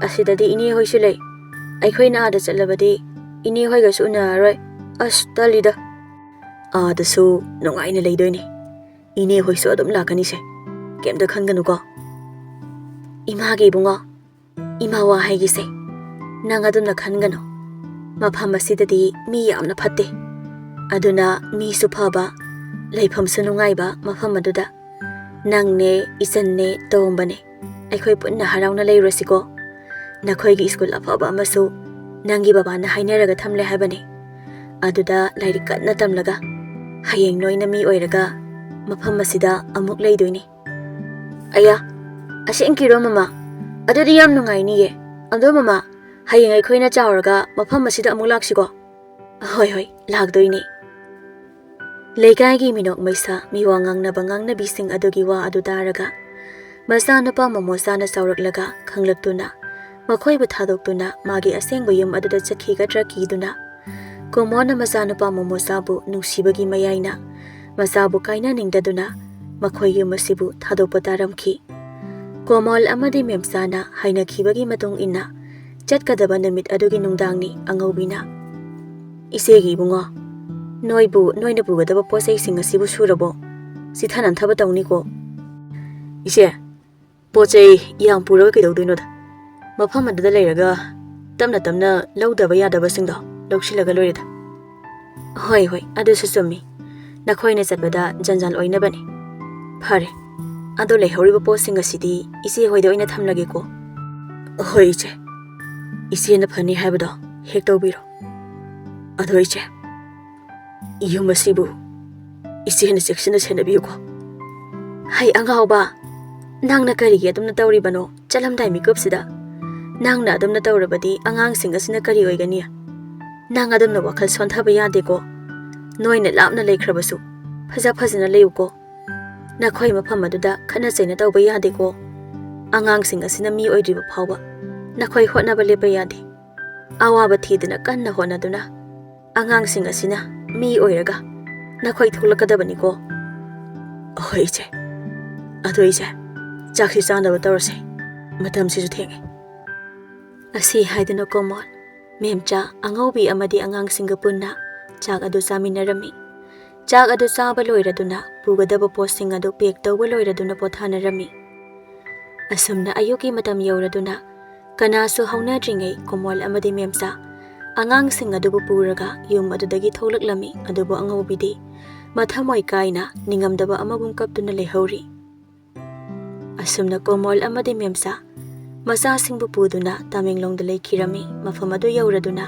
ꯑꯁꯤꯗꯗꯤ ꯏꯅꯦ ꯍꯣꯏꯁꯨ ꯂꯩ꯫ ꯑꯩꯈꯣꯏꯅ ꯑꯥꯗ ꯆꯠꯂꯕꯗꯤ ꯏꯅꯦ ꯍꯣꯏꯒꯁꯨ ꯎꯅꯔꯔꯣꯏ꯫ ꯑꯁ, ꯇꯜꯂꯤꯗ꯫" "ꯑꯥꯗꯁꯨ ꯅꯨꯡꯉꯥꯏꯅ ꯂꯩꯗꯣꯏꯅꯦ꯫ ꯏꯅꯦ ꯍꯣꯏꯁꯨ ꯑꯗꯨꯝ ꯂꯥꯛꯀꯅꯤꯁꯦ꯫ ꯀꯩꯝꯇ ꯈꯟꯒꯅꯨꯀꯣ꯫" "ꯏꯃꯥꯒꯤ ꯏꯕꯨꯡꯉꯣ, ꯏꯃꯥ ꯋꯥ ꯍꯥꯏꯒꯤꯁꯦ꯫ ꯅꯪ ꯑꯗꯨꯝꯅ ꯈꯟꯒꯅꯨ꯫ ꯃꯐꯝ ꯑꯁꯤꯗꯗꯤ ꯃꯤ ꯌꯥꯝꯅ ꯐꯠꯇꯦ꯫ ꯑꯗꯨꯅ ꯃꯤꯁꯨ ꯐꯕ, ꯂꯩꯐꯝꯁꯨ ꯅꯨꯡꯉꯥꯏꯕ ꯃꯐꯝ ꯑꯗꯨꯗ ꯅꯪꯅꯦ, ꯏꯆꯟꯅꯦ, ꯇꯣꯝꯕꯅꯦ, ꯑꯩꯈꯣꯏ ꯄꯨꯟꯅ ꯍꯔꯥꯎꯅ ꯂꯩꯔꯨꯔꯁꯤꯀꯣ꯫ ꯅꯈꯣꯏꯒꯤ ꯁ꯭ꯀꯨꯜ ꯑꯐꯕ ꯑꯃꯁꯨ ꯅꯪꯒꯤ ꯕꯕꯥꯅ ꯍꯥꯏꯅꯔꯒ ꯊꯝꯂꯦ ꯍꯥꯏꯕꯅꯦ꯫ ꯑꯗꯨꯗ ꯂꯥꯏꯔꯤꯛ ꯀꯟꯅ ꯇꯝꯂꯒ ꯍꯌꯦꯡ ꯅꯣꯏꯅ ꯃꯤ ꯑꯣꯏꯔꯒ ꯃꯐꯝ ꯑꯁꯤꯗ ꯑꯃꯨꯛ ꯂꯩꯗꯣꯏꯅꯤ꯫" "ꯑꯌꯥ, ꯑꯁꯦꯡꯀꯤꯔꯣ ꯃꯃꯥ? ꯑꯗꯨꯗꯤ ꯌꯥꯝ ꯅꯨꯡꯉꯥꯏꯅꯤꯌꯦ꯫ ꯑꯗꯣ ꯃꯃꯥ, ꯍꯌꯦꯡ ꯑꯩꯈꯣꯏꯅ ꯆꯥꯎꯔꯒ ꯃꯐꯝ ꯑꯁꯤꯗ ꯑꯃꯨꯛ ꯂꯥꯛꯁꯤꯀꯣ?" "ꯍꯣꯏ, ꯍꯣꯏ, ꯂꯥꯛꯇꯣꯏꯅꯦ꯫" ꯂꯩꯀꯥꯏꯒꯤ ꯃꯤꯅꯣꯛ ꯃꯩꯁꯥ, ꯃꯤꯋꯥ ꯉꯥꯡꯅꯕ ꯉꯥꯡꯅꯕꯤꯁꯤꯡ ꯑꯗꯨꯒꯤ ꯋꯥ ꯑꯗꯨ ꯇꯥꯔꯒ, ꯃꯆꯥꯅꯨꯄꯥ ꯃꯣꯃꯣꯆꯥꯅ ꯆꯥꯎꯔꯛꯂꯒ ꯈꯪꯂꯛꯇꯨꯅ, ꯃꯈꯣꯏꯕꯨ ꯊꯥꯗꯣꯛꯇꯨꯅ ꯃꯥꯒꯤ ꯑꯁꯦꯡꯕ ꯌꯨꯝ ꯑꯗꯨꯗ ꯆꯠꯈꯤꯒꯗ꯭ꯔꯥ ꯀꯤꯗꯨꯅ, ꯀꯣꯃꯣꯅ ꯃꯆꯥꯅꯨꯄꯥ ꯃꯣꯃꯣꯆꯥꯕꯨ ꯅꯨꯡꯁꯤꯕꯒꯤ ꯃꯌꯥꯏꯅ ꯃꯆꯥꯕꯨ ꯀꯥꯏꯅꯅꯤꯡꯗꯗꯨꯅ ꯃꯈꯣꯏ ꯌꯨꯝ ꯑꯁꯤꯕꯨ ꯊꯥꯗꯣꯛꯄ ꯇꯥꯔꯝꯈꯤ꯫ ꯀꯣꯃꯣꯜ ꯑꯃꯗꯤ ꯃꯦꯝꯆꯥꯅ ꯍꯥꯏꯅꯈꯤꯕꯒꯤ ꯃꯇꯨꯡ ꯏꯟꯅ ꯆꯠꯀꯗꯕ ꯅꯨꯃꯤꯠ ꯑꯗꯨꯒꯤ ꯅꯨꯡꯗꯥꯡꯅꯤ꯫ ꯑꯉꯧꯕꯤꯅ, "ꯏꯆꯦꯒꯤ ꯏꯕꯨꯡꯉꯣ, ꯅꯣꯏꯕꯨ ꯅꯣꯏꯅ ꯄꯨꯒꯗꯕ ꯄꯣꯠ ꯆꯩꯁꯤꯡ ꯑꯁꯤꯕꯨ ꯁꯨꯔꯕꯣ? ꯆꯤꯊ ꯅꯥꯟꯊꯕ ꯇꯧꯅꯤꯀꯣ꯫" "ꯏꯆꯦ, ꯄꯣꯠ ꯆꯩ ꯌꯥꯝ ꯄꯨꯔꯒ ꯀꯩꯗꯧꯗꯣꯏꯅꯣꯗ? ꯃꯐꯝ ꯑꯗꯨꯗ ꯂꯩꯔꯒ ꯇꯞꯅ ꯇꯞꯅ ꯂꯧꯗꯕ ꯌꯥꯗꯕꯁꯤꯡꯗꯣ ꯂꯧꯁꯤꯜꯂꯒ ꯂꯣꯏꯔꯦꯗ꯫" "ꯍꯣꯏ, ꯍꯣꯏ, ꯑꯗꯨꯁꯨ ꯆꯨꯝꯃꯤ꯫ ꯅꯈꯣꯏꯅ ꯆꯠꯄꯗ ꯖꯟꯖꯥꯟ ꯑꯣꯏꯅꯕꯅꯤ꯫ ꯐꯔꯦ, ꯑꯗꯣ ꯂꯩꯍꯧꯔꯤꯕ ꯄꯣꯠꯁꯤꯡ ꯑꯁꯤꯗꯤ ꯏꯆꯦ ꯍꯣꯏꯗ ꯑꯣꯏꯅ ꯊꯝꯂꯒꯦꯀꯣ꯫" "ꯍꯣꯏ, ꯏꯆꯦ꯫ ꯏꯆꯦꯅ ꯐꯅꯤ ꯍꯥꯏꯕꯗꯣ ꯍꯦꯛ ꯇꯧꯕꯤꯔꯣ꯫ ꯑꯗꯣ ꯏꯆꯦ, ꯌꯨꯝ ꯑꯁꯤꯕꯨ ꯏꯆꯦꯅ ꯆꯦꯛꯁꯤꯟꯅ ꯁꯦꯟꯅꯕꯤꯌꯨꯀꯣ꯫" "ꯍꯩ ꯑꯉꯥꯎꯕ, ꯅꯪꯅ ꯀꯔꯤꯒꯤ ꯑꯗꯨꯝꯅ ꯇꯧꯔꯤꯕꯅꯣ? ꯆꯠꯂꯝꯗꯥꯏ ꯃꯤꯀꯨꯞꯁꯤꯗ ꯅꯪꯅ ꯑꯗꯨꯝꯅ ꯇꯧꯔꯕꯗꯤ ꯑꯉꯥꯡꯁꯤꯡ ꯑꯁꯤꯅ ꯀꯔꯤ ꯑꯣꯏꯒꯅꯤ? ꯅꯪ ꯑꯗꯨꯝꯅ ꯋꯥꯈꯜ ꯁꯣꯟꯊꯕ ꯌꯥꯗꯦꯀꯣ꯫ ꯅꯣꯏꯅ ꯂꯥꯞꯅ ꯂꯩꯈ꯭ꯔꯕꯁꯨ ꯐꯖ ꯐꯖꯅ ꯂꯩꯌꯨꯀꯣ꯫ ꯅꯈꯣꯏ ꯃꯐꯝ ꯑꯗꯨꯗ ꯈꯠꯅ ꯆꯩꯅ ꯇꯧꯕ ꯌꯥꯗꯦꯀꯣ꯫ ꯑꯉꯥꯡꯁꯤꯡ ꯑꯁꯤꯅ ꯃꯤ ꯑꯣꯏꯗ꯭ꯔꯤꯕ ꯐꯥꯎꯕ ꯅꯈꯣꯏ ꯍꯣꯠꯅꯕ ꯂꯦꯞꯄ ꯌꯥꯗꯦ꯫ ꯑꯋꯥꯕ ꯊꯤꯗꯅ ꯀꯟꯅ ꯍꯣꯠꯅꯗꯨꯅ ꯑꯉꯥꯡꯁꯤꯡ ꯑꯁꯤꯅ ꯃꯤ ꯑꯣꯏꯔꯒ ꯅꯈꯣꯏ ꯊꯣꯛꯂꯛꯀꯗꯕꯅꯤꯀꯣ꯫ ꯍꯣꯏ ꯏꯆꯦ꯫ ꯑꯗꯣ ꯏꯆꯦ, ꯆꯥꯛꯁꯤ ꯆꯥꯅꯕ ꯇꯧꯔꯁꯦ꯫ ꯃꯇꯝꯁꯤꯁꯨ ꯊꯦꯡꯉꯦ꯫ ꯑꯁꯤ ꯍꯥꯏꯗꯨꯅ ꯀꯣꯃꯣꯜ, ꯃꯦꯝꯆꯥ, ꯑꯉꯧꯕꯤ ꯑꯃꯗꯤ ꯑꯉꯥꯡꯁꯤꯡꯒ ꯄꯨꯟꯅ ꯆꯥꯛ ꯑꯗꯨ ꯆꯥꯃꯤꯟꯅꯔꯝꯃꯤ꯫ ꯆꯥꯛ ꯑꯗꯨ ꯆꯥꯕ ꯂꯣꯏꯔꯗꯨꯅ ꯄꯨꯒꯗꯕ ꯄꯣꯠꯁꯤꯡ ꯑꯗꯨ ꯄꯦꯛ ꯇꯧꯕ ꯂꯣꯏꯔꯗꯨꯅ ꯄꯣꯊꯥꯅꯔꯝꯃꯤ꯫ ꯑꯁꯨꯝꯅ ꯑꯌꯨꯛꯀꯤ ꯃꯇꯝ ꯌꯧꯔꯗꯨꯅ ꯀꯅꯥꯁꯨ ꯍꯧꯅꯗ꯭ꯔꯤꯉꯩ ꯀꯣꯃꯣꯜ ꯑꯃꯗꯤ ꯃꯦꯝꯆꯥ ꯑꯉꯥꯡꯁꯤꯡ ꯑꯗꯨꯕꯨ ꯄꯨꯔꯒ ꯌꯨꯝ ꯑꯗꯨꯗꯒꯤ ꯊꯣꯛꯂꯛꯂꯝꯃꯤ꯫ ꯑꯗꯨꯕꯨ ꯑꯉꯧꯕꯤꯗꯤ ꯃꯊꯃꯣꯏ ꯀꯥꯏꯅ ꯅꯤꯡꯉꯝꯗꯕ ꯑꯃꯒꯨꯝ ꯀꯞꯇꯨꯅ ꯂꯩꯍꯧꯔꯤ꯫ ꯑꯁꯨꯝꯅ ꯀꯣꯃꯣꯜ ꯑꯃꯗꯤ ꯃꯦꯝꯆꯥ ꯃꯆꯥꯁꯤꯡꯕꯨ ꯄꯨꯗꯨꯅ ꯇꯃꯦꯡꯂꯣꯡꯗ ꯂꯩꯈꯤꯔꯝꯃꯤ꯫ ꯃꯐꯝ ꯑꯗꯨ ꯌꯧꯔꯗꯨꯅ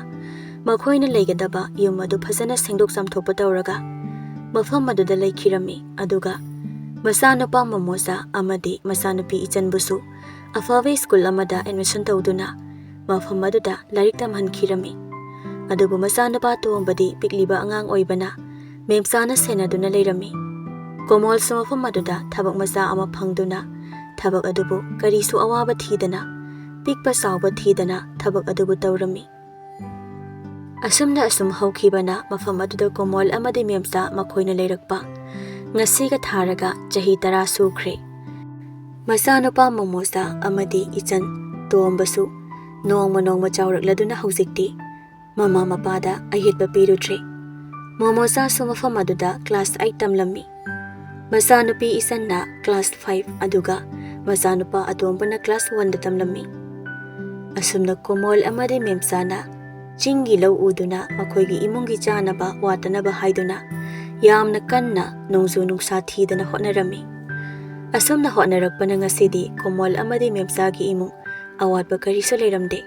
ꯃꯈꯣꯏꯅ ꯂꯩꯒꯗꯕ ꯌꯨꯝ ꯑꯗꯨ ꯐꯖꯅ ꯁꯦꯡꯗꯣꯛ ꯆꯥꯝꯊꯣꯛꯄ ꯇꯧꯔꯒ ꯃꯐꯝ ꯑꯗꯨꯗ ꯂꯩꯈꯤꯔꯝꯃꯤ꯫ ꯑꯗꯨꯒ ꯃꯆꯥꯅꯨꯄꯥ ꯃꯣꯃꯣꯆꯥ ꯑꯃꯗꯤ ꯃꯆꯥꯅꯨꯄꯤ ꯏꯆꯟꯕꯨꯁꯨ ꯑꯐꯕ ꯁ꯭ꯀꯨꯜ ꯑꯃꯗ ꯑꯦꯗꯃꯤꯁꯟ ꯇꯧꯗꯨꯅ ꯃꯐꯝ ꯑꯗꯨꯗ ꯂꯥꯏꯔꯤꯛ ꯇꯝꯍꯟꯈꯤꯔꯝꯃꯤ꯫ ꯑꯗꯨꯕꯨ ꯃꯆꯥꯅꯨꯄꯥ ꯇꯣꯝꯕꯗꯤ ꯄꯤꯛꯂꯤꯕ ꯑꯉꯥꯡ ꯑꯣꯏꯕꯅ ꯃꯦꯝꯆꯥꯅ ꯁꯦꯟꯅꯗꯨꯅ ꯂꯩꯔꯝꯃꯤ꯫ ꯀꯣꯃꯣꯜꯁꯨ ꯃꯐꯝ ꯑꯗꯨꯗ ꯊꯕꯛ ꯃꯆꯥ ꯑꯃ ꯐꯪꯗꯨꯅ ꯊꯕꯛ ꯑꯗꯨꯕꯨ ꯀꯔꯤꯁꯨ ꯑꯋꯥꯕ ꯊꯤꯗꯅ, ꯄꯤꯛꯄ ꯆꯥꯎꯕ ꯊꯤꯗꯅ ꯊꯕꯛ ꯑꯗꯨꯕꯨ ꯇꯧꯔꯝꯃꯤ꯫ ꯑꯁꯨꯝꯅ ꯑꯁꯨꯝ ꯍꯧꯈꯤꯕꯅ ꯃꯐꯝ ꯑꯗꯨꯗ ꯀꯣꯃꯣꯜ ꯑꯃꯗꯤ ꯃꯦꯝꯆꯥ ꯃꯈꯣꯏꯅ ꯂꯩꯔꯛꯄ ꯉꯁꯤꯒ ꯊꯥꯔꯒ ꯆꯍꯤ ꯇꯔꯥ ꯁꯨꯈ꯭ꯔꯦ꯫ ꯃꯆꯥꯅꯨꯄꯥ ꯃꯣꯃꯣꯆꯥ ꯑꯃꯗꯤ ꯏꯆꯟ ꯇꯣꯝꯕꯁꯨ ꯅꯣꯡꯃ ꯅꯣꯡꯃ ꯆꯥꯎꯔꯛꯂꯗꯨꯅ ꯍꯧꯖꯤꯛꯇꯤ ꯃꯃꯥ ꯃꯄꯥꯗ ꯑꯌꯦꯠꯄ ꯄꯤꯔꯨꯗ꯭ꯔꯦ꯫ ꯃꯣꯃꯣꯆꯥꯁꯨ ꯃꯐꯝ ꯑꯗꯨꯗ ꯀ꯭ꯂꯥꯁ ꯑꯩꯠ ꯇꯝꯂꯝꯃꯤ꯫ ꯃꯆꯥꯅꯨꯄꯤ ꯏꯆꯟꯅ ꯀ꯭ꯂꯥꯁ ꯐꯥꯏꯚ, ꯑꯗꯨꯒ ꯃꯆꯥꯅꯨꯄꯥ ꯑꯇꯣꯝꯕꯅ ꯀ꯭ꯂꯥꯁ ꯋꯥꯟꯗ ꯇꯝꯂꯝꯃꯤ꯫ ꯑꯁꯨꯝꯅ ꯀꯣꯃꯣꯜ ꯑꯃꯗꯤ ꯃꯦꯝꯆꯥꯅ ꯆꯤꯡꯒꯤ ꯂꯧ ꯎꯗꯨꯅ ꯃꯈꯣꯏꯒꯤ ꯏꯃꯨꯡꯒꯤ ꯆꯥꯅꯕ ꯋꯥꯠꯇꯅꯕ ꯍꯥꯏꯗꯨꯅ ꯌꯥꯝꯅ ꯀꯟꯅ ꯅꯣꯡꯖꯨ ꯅꯨꯡꯁꯥ ꯊꯤꯗꯅ ꯍꯣꯠꯅꯔꯝꯃꯤ꯫ ꯑꯁꯨꯝꯅ ꯍꯣꯠꯅꯔꯛꯄꯅ ꯉꯁꯤꯗꯤ ꯀꯣꯃꯣꯜ ꯑꯃꯗꯤ ꯃꯦꯝꯆꯥꯒꯤ ꯏꯃꯨꯡ ꯑꯋꯥꯠꯄ ꯀꯔꯤꯁꯨ ꯂꯩꯔꯝꯗꯦ꯫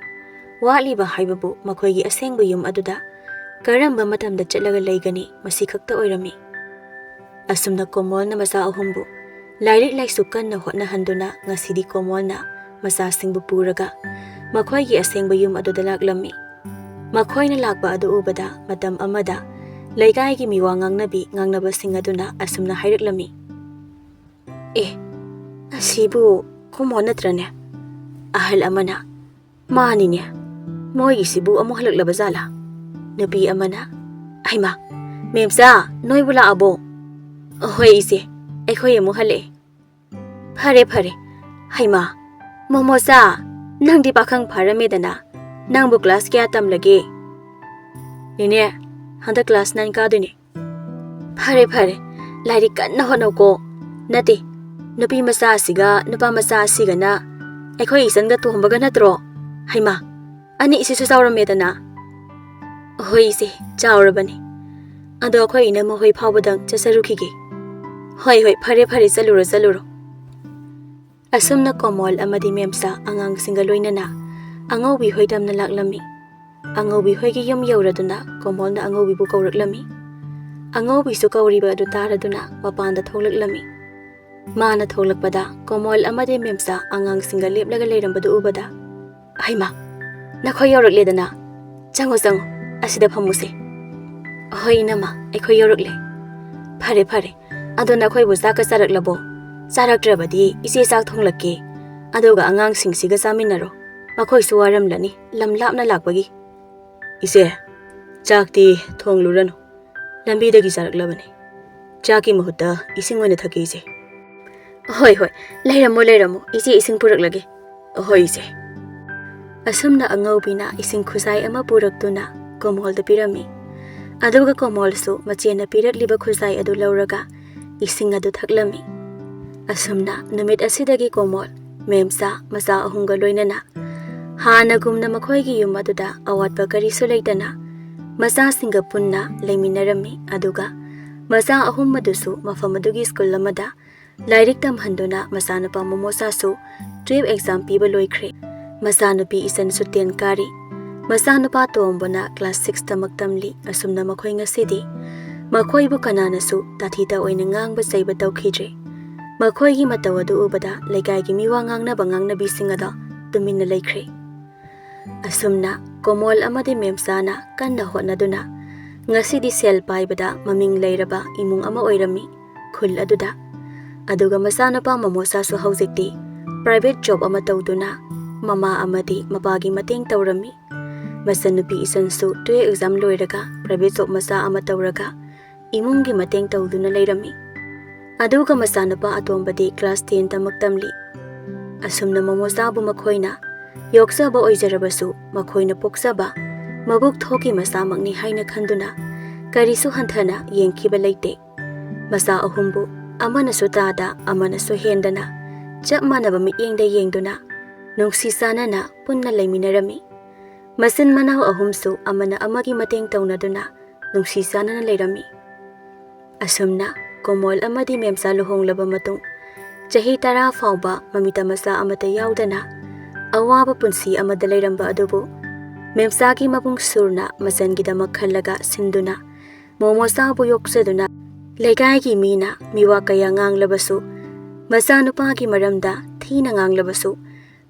ꯋꯥꯠꯂꯤꯕ ꯍꯥꯏꯕꯕꯨ ꯃꯈꯣꯏꯒꯤ ꯑꯁꯦꯡꯕ ꯌꯨꯝ ꯑꯗꯨꯗ ꯀꯔꯝꯕ ꯃꯇꯝꯗ ꯆꯠꯂꯒ ꯂꯩꯒꯅꯤ, ꯃꯁꯤ ꯈꯛꯇ ꯑꯣꯏꯔꯝꯃꯤ꯫ ꯑꯁꯨꯝꯅ ꯀꯣꯃꯣꯜꯅ ꯃꯆꯥ ꯑꯍꯨꯝꯕꯨ ꯂꯥꯏꯔꯤꯛ ꯂꯥꯏꯁꯨ ꯀꯟꯅ ꯍꯣꯠꯅꯍꯟꯗꯨꯅ ꯉꯁꯤꯗꯤ ꯀꯣꯃꯣꯜꯅ ꯃꯆꯥꯁꯤꯡꯕꯨ ꯄꯨꯔꯒ ꯃꯈꯣꯏꯒꯤ ꯑꯁꯦꯡꯕ ꯌꯨꯝ ꯑꯗꯨꯗ ꯂꯥꯛꯂꯝꯃꯤ꯫ ꯃꯈꯣꯏꯅ ꯂꯥꯛꯄ ꯑꯗꯨ ꯎꯕꯗ ꯃꯇꯝ ꯑꯃꯗ ꯂꯩꯀꯥꯏꯒꯤ ꯃꯤꯋꯥ ꯉꯥꯡꯅꯕꯤ ꯉꯥꯡꯅꯕꯁꯤꯡ ꯑꯗꯨꯅ ꯑꯁꯨꯝꯅ ꯍꯥꯏꯔꯛꯂꯝꯃꯤ, "ꯑꯦ, ꯑꯁꯤꯕꯨ ꯀꯣꯃꯣ ꯅꯠꯇ꯭ꯔꯅꯦ?" ꯑꯍꯜ ꯑꯃꯅ, "ꯃꯥꯅꯤꯅꯦ, ꯃꯣꯏꯒꯤꯁꯤꯕꯨ ꯑꯃꯨꯛ ꯍꯜꯂꯛꯂꯕ ꯖꯥꯠꯂꯥ?" ꯅꯨꯄꯤ ꯑꯃꯅ, "ꯍꯩꯃꯥ, ꯃꯦꯝꯆꯥ, ꯅꯣꯏꯕꯨ ꯂꯥꯛꯑꯕꯣ?" "ꯍꯣꯏ ꯏꯆꯦ, ꯑꯩꯈꯣꯏ ꯑꯃꯨꯛ ꯍꯜꯂꯛꯑꯦ꯫" "ꯐꯔꯦ ꯐꯔꯦ꯫ ꯍꯩꯃꯥ, ꯃꯣꯃꯣꯆꯥ, ꯅꯪꯗꯤ ꯄꯥꯈꯪ ꯐꯥꯔꯝꯃꯦꯗꯅ, ꯅꯪꯕꯨ ꯀ꯭ꯂꯥꯁ ꯀꯌꯥ ꯇꯝꯂꯒꯦ?" "ꯅꯦꯅꯦ, ꯍꯟꯗꯛ ꯀ꯭ꯂꯥꯁ ꯅꯥꯏꯟ ꯀꯥꯗꯣꯏꯅꯦ꯫" "ꯐꯔꯦ ꯐꯔꯦ, ꯂꯥꯏꯔꯤꯛ ꯀꯟꯅ ꯍꯣꯠꯅꯧꯀꯣ꯫ ꯅꯠꯇꯦ, ꯅꯨꯄꯤ ꯃꯆꯥ ꯑꯁꯤꯒ ꯅꯨꯄꯥ ꯃꯆꯥ ꯑꯁꯤꯒꯅ ꯑꯩꯈꯣꯏ ꯏꯆꯟꯒ ꯇꯣꯝꯕꯒ ꯅꯠꯇ꯭ꯔꯣ? ꯍꯩꯃꯥ, ꯑꯅꯤ ꯏꯆꯦꯁꯨ ꯆꯥꯎꯔꯝꯃꯦꯗꯅ꯫" "ꯍꯣꯏ ꯏꯆꯦ, ꯆꯥꯎꯔꯕꯅꯤ꯫ ꯑꯗꯣ ꯑꯩꯈꯣꯏ ꯏꯅꯝꯃ ꯍꯣꯏ ꯐꯥꯎꯕꯗꯪ ꯆꯠꯆꯔꯨꯈꯤꯒꯦ꯫" "ꯍꯣꯏ ꯍꯣꯏ, ꯐꯔꯦ ꯐꯔꯦ, ꯆꯠꯂꯨꯔꯣ ꯆꯠꯂꯨꯔꯣ꯫" ꯑꯁꯨꯝꯅ ꯀꯣꯃꯣꯜ ꯑꯃꯗꯤ ꯃꯦꯝꯆꯥ ꯑꯉꯥꯡꯁꯤꯡꯒ ꯂꯣꯏꯅꯅ ꯑꯉꯧꯕꯤ ꯍꯣꯏ ꯇꯝꯅ ꯂꯥꯛꯂꯝꯃꯤ꯫ ꯑꯉꯧꯕꯤ ꯍꯣꯏꯒꯤ ꯌꯨꯝ ꯌꯧꯔꯗꯨꯅ ꯀꯣꯃꯣꯜꯅ ꯑꯉꯧꯕꯤꯕꯨ ꯀꯧꯔꯛꯂꯝꯃꯤ꯫ ꯑꯉꯧꯕꯤꯁꯨ ꯀꯧꯔꯤꯕ ꯑꯗꯨ ꯇꯥꯔꯗꯨꯅ ꯃꯄꯥꯟꯗ ꯊꯣꯛꯂꯛꯂꯝꯃꯤ꯫ ꯃꯥꯅ ꯊꯣꯛꯂꯛꯄꯗ ꯀꯣꯃꯣꯜ ꯑꯃꯗꯤ ꯃꯦꯝꯆꯥ ꯑꯉꯥꯡꯁꯤꯡꯒ ꯂꯦꯞꯂꯒ ꯂꯩꯔꯝꯕꯗꯨ ꯎꯕꯗ, "ꯍꯩꯃꯥ, ꯅꯈꯣꯏ ꯌꯧꯔꯛꯂꯦꯗꯅ꯫ ꯆꯪꯉꯨ ꯆꯪꯉꯨ, ꯑꯁꯤꯗ ꯐꯝꯃꯨꯁꯦ꯫" "ꯍꯣꯏ ꯏꯅꯝꯃ, ꯑꯩꯈꯣꯏ ꯌꯧꯔꯛꯂꯦ꯫" "ꯐꯔꯦ ꯐꯔꯦ, ꯑꯗꯣ ꯅꯈꯣꯏꯕꯨ ꯆꯥꯛꯀ ꯆꯥꯔꯛꯂꯕꯣ? ꯆꯥꯔꯛꯇ꯭ꯔꯕꯗꯤ ꯏꯆꯦ ꯆꯥꯛ ꯊꯣꯡꯂꯛꯀꯦ, ꯑꯗꯨꯒ ꯑꯉꯥꯡꯁꯤꯡꯁꯤꯒ ꯆꯥꯃꯤꯟꯅꯔꯣ, ꯃꯈꯣꯏꯁꯨ ꯋꯥꯔꯝꯂꯅꯤ ꯂꯝ ꯂꯥꯞꯅ ꯂꯥꯛꯄꯒꯤ꯫" "ꯏꯆꯦ, ꯆꯥꯛꯇꯤ ꯊꯣꯡꯂꯨꯔꯅꯨ, ꯂꯝꯕꯤꯗꯒꯤ ꯆꯥꯔꯛꯂꯕꯅꯤ꯫ ꯆꯥꯛꯀꯤ ꯃꯍꯨꯠꯇ ꯏꯁꯤꯡ ꯑꯣꯏꯅ ꯊꯛꯀꯦ ꯏꯆꯦ꯫" "ꯍꯣꯏ ꯍꯣꯏ, ꯂꯩꯔꯝꯃꯣ ꯂꯩꯔꯝꯃꯣ, ꯏꯆꯦ ꯏꯁꯤꯡ ꯄꯨꯔꯛꯂꯒꯦ꯫" "ꯍꯣꯏ ꯏꯆꯦ꯫" ꯑꯁꯨꯝꯅ ꯑꯉꯧꯕꯤꯅ ꯏꯁꯤꯡ ꯈꯨꯖꯥꯏ ꯑꯃ ꯄꯨꯔꯛꯇꯨꯅ ꯀꯣꯃꯣꯜꯗ ꯄꯤꯔꯝꯃꯤ꯫ ꯑꯗꯨꯒ ꯀꯣꯃꯣꯜꯁꯨ ꯃꯆꯦꯅ ꯄꯤꯔꯛꯂꯤꯕ ꯈꯨꯖꯥꯏ ꯑꯗꯨ ꯂꯧꯔꯒ ꯏꯁꯤꯡ ꯑꯗꯨ ꯊꯛꯂꯝꯃꯤ꯫ ꯑꯁꯨꯝꯅ ꯅꯨꯃꯤꯠ ꯑꯁꯤꯗꯒꯤ ꯀꯣꯃꯣꯜ ꯃꯦꯝꯆꯥ ꯃꯆꯥ ꯑꯍꯨꯝꯒ ꯂꯣꯏꯅꯅ ꯍꯥꯟꯅꯒꯨꯝꯅ ꯃꯈꯣꯏꯒꯤ ꯌꯨꯝ ꯑꯗꯨꯗ ꯑꯋꯥꯠꯄ ꯀꯔꯤꯁꯨ ꯂꯩꯇꯅ ꯃꯆꯥꯁꯤꯡꯒ ꯄꯨꯟꯅ ꯂꯩꯃꯤꯟꯅꯔꯝꯃꯤ꯫ ꯑꯗꯨꯒ ꯃꯆꯥ ꯑꯍꯨꯝ ꯑꯗꯨꯁꯨ ꯃꯐꯝ ꯑꯗꯨꯒꯤ ꯁ꯭ꯀꯨꯜ ꯑꯃꯗ ꯂꯥꯏꯔꯤꯛ ꯇꯝꯍꯟꯗꯨꯅ ꯃꯆꯥꯅꯨꯄꯥ ꯃꯣꯃꯣꯆꯥꯁꯨ ꯇꯨꯌꯦꯜꯐ ꯑꯦꯛꯖꯥꯝ ꯄꯤꯕ ꯂꯣꯏꯈ꯭ꯔꯦ꯫ ꯃꯆꯥꯅꯨꯄꯤ ꯏꯆꯟꯁꯨ ꯇꯦꯟ ꯀꯥꯔꯤ꯫ ꯃꯆꯥꯅꯨꯄꯥ ꯇꯣꯝꯕꯅ ꯀ꯭ꯂꯥꯁ ꯁꯤꯛꯁ ꯇꯃꯛ ꯇꯝꯂꯤ꯫ ꯑꯁꯨꯝꯅ ꯃꯈꯣꯏ ꯉꯁꯤꯗꯤ ꯃꯈꯣꯏꯕꯨ ꯀꯅꯥꯅꯁꯨ ꯇꯥꯊꯤ ꯇꯥꯑꯣꯏꯅ ꯉꯥꯡꯕ ꯆꯩꯕ ꯇꯧꯈꯤꯗ꯭ꯔꯦ꯫ ꯃꯈꯣꯏꯒꯤ ꯃꯇꯧ ꯑꯗꯨ ꯎꯕꯗ ꯂꯩꯀꯥꯏꯒꯤ ꯃꯤꯋꯥ ꯉꯥꯡꯅꯕ ꯉꯥꯡꯅꯕꯤꯁꯤꯡ ꯑꯗꯣ ꯇꯨꯃꯤꯟꯅ ꯂꯩꯈ꯭ꯔꯦ꯫ ꯑꯁꯨꯝꯅ ꯀꯣꯃꯣꯜ ꯑꯃꯗꯤ ꯃꯦꯝꯆꯥꯅ ꯀꯟꯅ ꯍꯣꯠꯅꯗꯨꯅ ꯉꯁꯤꯗꯤ ꯁꯦꯜ ꯄꯥꯏꯕꯗ ꯃꯃꯤꯡ ꯂꯩꯔꯕ ꯏꯃꯨꯡ ꯑꯃ ꯑꯣꯏꯔꯝꯃꯤ ꯈꯨꯜ ꯑꯗꯨꯗ꯫ ꯑꯗꯨꯒ ꯃꯆꯥꯅꯨꯄꯥ ꯃꯣꯃꯣꯆꯥꯁꯨ ꯍꯧꯖꯤꯛꯇꯤ private job ꯑꯃ ꯇꯧꯗꯨꯅ ꯃꯃꯥ ꯑꯃꯗꯤ ꯃꯄꯥꯒꯤ ꯃꯇꯦꯡ ꯇꯧꯔꯝꯃꯤ꯫ ꯃꯆꯟꯅꯨꯄꯤ ꯏꯆꯟꯁꯨ twelve exam ꯂꯣꯏꯔꯒ private job ꯃꯆꯥ ꯑꯃ ꯇꯧꯔꯒ ꯏꯃꯨꯡꯒꯤ ꯃꯇꯦꯡ ꯇꯧꯗꯨꯅ ꯂꯩꯔꯝꯃꯤ꯫ ꯑꯗꯨꯒ ꯃꯆꯥꯅꯨꯄꯥ ꯑꯇꯣꯝꯕꯗꯤ class ten ꯇꯃꯛ ꯇꯝꯂꯤ꯫ ꯑꯁꯨꯝꯅ ꯃꯣꯃꯣꯆꯥꯕꯨ ꯃꯈꯣꯏꯅ ꯌꯣꯛꯆꯕ ꯑꯣꯏꯖꯔꯕꯁꯨ ꯃꯈꯣꯏꯅ ꯄꯣꯛꯆꯕ ꯃꯕꯨꯛ ꯊꯣꯛꯀꯤ ꯃꯆꯥꯃꯛꯅꯤ ꯍꯥꯏꯅ ꯈꯟꯗꯨꯅ ꯀꯔꯤꯁꯨ ꯍꯟꯊꯅ ꯌꯦꯡꯈꯤꯕ ꯂꯩꯇꯦ꯫ ꯃꯆꯥ ꯑꯍꯨꯝꯕꯨ ꯑꯃꯅꯁꯨ ꯇꯥꯗ ꯑꯃꯅꯁꯨ ꯍꯦꯟꯗꯅ ꯆꯞ ꯃꯥꯟꯅꯕ ꯃꯤꯠꯌꯦꯡꯗ ꯌꯦꯡꯗꯨꯅ ꯅꯨꯡꯁꯤ ꯆꯥꯟꯅꯅ ꯄꯨꯟꯅ ꯂꯩꯃꯤꯟꯅꯔꯝꯃꯤ꯫ ꯃꯆꯤꯟ ꯃꯅꯥꯎ ꯑꯍꯨꯝꯁꯨ ꯑꯃꯅ ꯑꯃꯒꯤ ꯃꯇꯦꯡ ꯇꯧꯅꯗꯨꯅ ꯅꯨꯡꯁꯤ ꯆꯥꯟꯅꯅ ꯂꯩꯔꯝꯃꯤ꯫ ꯑꯁꯨꯝꯅ ꯀꯣꯃꯣꯜ ꯑꯃꯗꯤ ꯃꯦꯝꯆꯥ ꯂꯨꯍꯣꯡꯂꯕ ꯃꯇꯨꯡ ꯆꯍꯤ ꯇꯔꯥ ꯐꯥꯎꯕ ꯃꯃꯤꯇ ꯃꯆꯥ ꯑꯃꯠꯇ ꯌꯥꯎꯗꯅ ꯑꯋꯥꯕ ꯄꯨꯟꯁꯤ ꯑꯃꯗ ꯂꯩꯔꯝꯕ ꯑꯗꯨꯕꯨ ꯃꯦꯝꯆꯥꯒꯤ ꯃꯕꯨꯡ ꯁꯨꯔꯅ ꯃꯆꯟꯒꯤꯗꯃꯛ ꯈꯜꯂꯒ ꯁꯤꯟꯗꯨꯅ ꯃꯣꯃꯣꯆꯥꯕꯨ ꯌꯣꯛꯆꯗꯨꯅ ꯂꯩꯀꯥꯏꯒꯤ ꯃꯤꯅ ꯃꯤꯋꯥ ꯀꯌꯥ ꯉꯥꯡꯂꯕꯁꯨ ꯃꯆꯥꯅꯨꯄꯥꯒꯤ ꯃꯔꯝꯗ ꯊꯤꯅ ꯉꯥꯡꯂꯕꯁꯨ